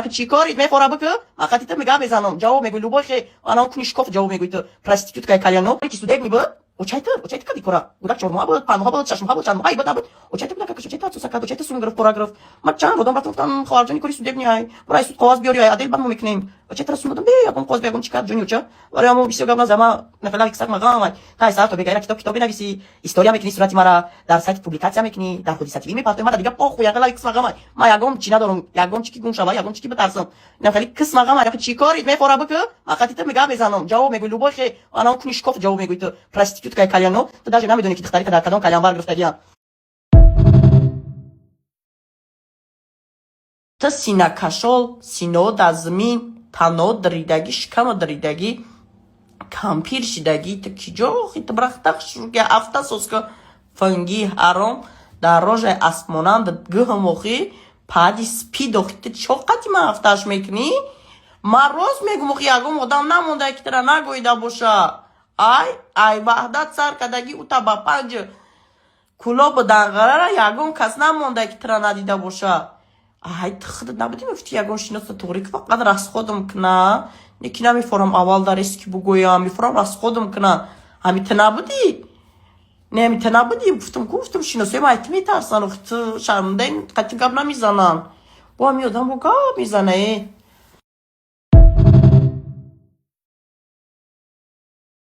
Чӣ корит мефора бикӯ? Ман қати ту мегап мезанам, ҷавоб мегӯй, любой хе анав куни шкоф ҷавоб мегӯй. Ту проститутка и кальяно ки судебный буд. Очай ту, очай ту кади кора гудак 4 моҳа буд, 5 моҳа буд, 6 моҳа буд, чанд моҳа буд, набуд. Очай ту кудак, очай ту сусакад, очай ту сум гирифт, пора гирифт. Ман чанд одам рафтам, гуфтам: «Хоҳарҷони, кори судебный ай, бурай суд, коғаз биёри, ай адел, баъд мо мекунем». Очай тура сум додам, бе ягон коғаз, бе ягон чӣ кард ҷони оча. Барои ҳамо бисёр гап наза. Ма нахела кисак мағам ай тай сар то бегайра китоб бинависӣ, история мекунӣ, сурати мара дар сайт публикация мекунӣ, дар Ҳодиса ТВ мепартоӣ. Мара дига похуй, яхела кисмағам ай. Ма ягон чӣ надорам, ягон чӣ ки гум шава, ягон чӣ ки битарсам. Нахели кисмағам ай. Чӣ корит мефора бикӯ? Ман қати ту мегап мезанам, ҷавоб мегӯй, любой хе анав куни шкоф ҷавоб мегӯй. Ту проститутка и кальяно, ту даже намедонӣ, ки духтарита дар кадом кальянбар гирифтагиам. Ту синакашол, сино дар зимин, тано даридагӣ, шикамо даридагӣ, кампир шидагӣ. Ту киҷо охи? Ту брахта хушруга афта соска фанги ҳаром дар рожаи асмонанд гӯҳам охи пади спид. Охи, ту чо қати ман ҳафтааш мекунӣ? Ман рост мегум, охи, ягон одам намонда, ки тура нагӯида боша. Ай Ваҳдат сар кардагӣ ута ба панҷ Кӯлобу Данғарара ягон кас намонда, ки тура надида боша. Ай, ту худат набудӣ, мегуфти, ягон шиноса туғри ки фақат расходам куна, неки намефорам аввал дар ки бугӯям, мефорам расходам куна. Ҳами ту набудӣ? Не, ҳами ту набудӣ? Гуфтам, гуфтам, шиносои ман ай ту метарсанд, охи, ту шармандаи, қати гап намезананд. Бо ҳами одам бо гап мезана. Э.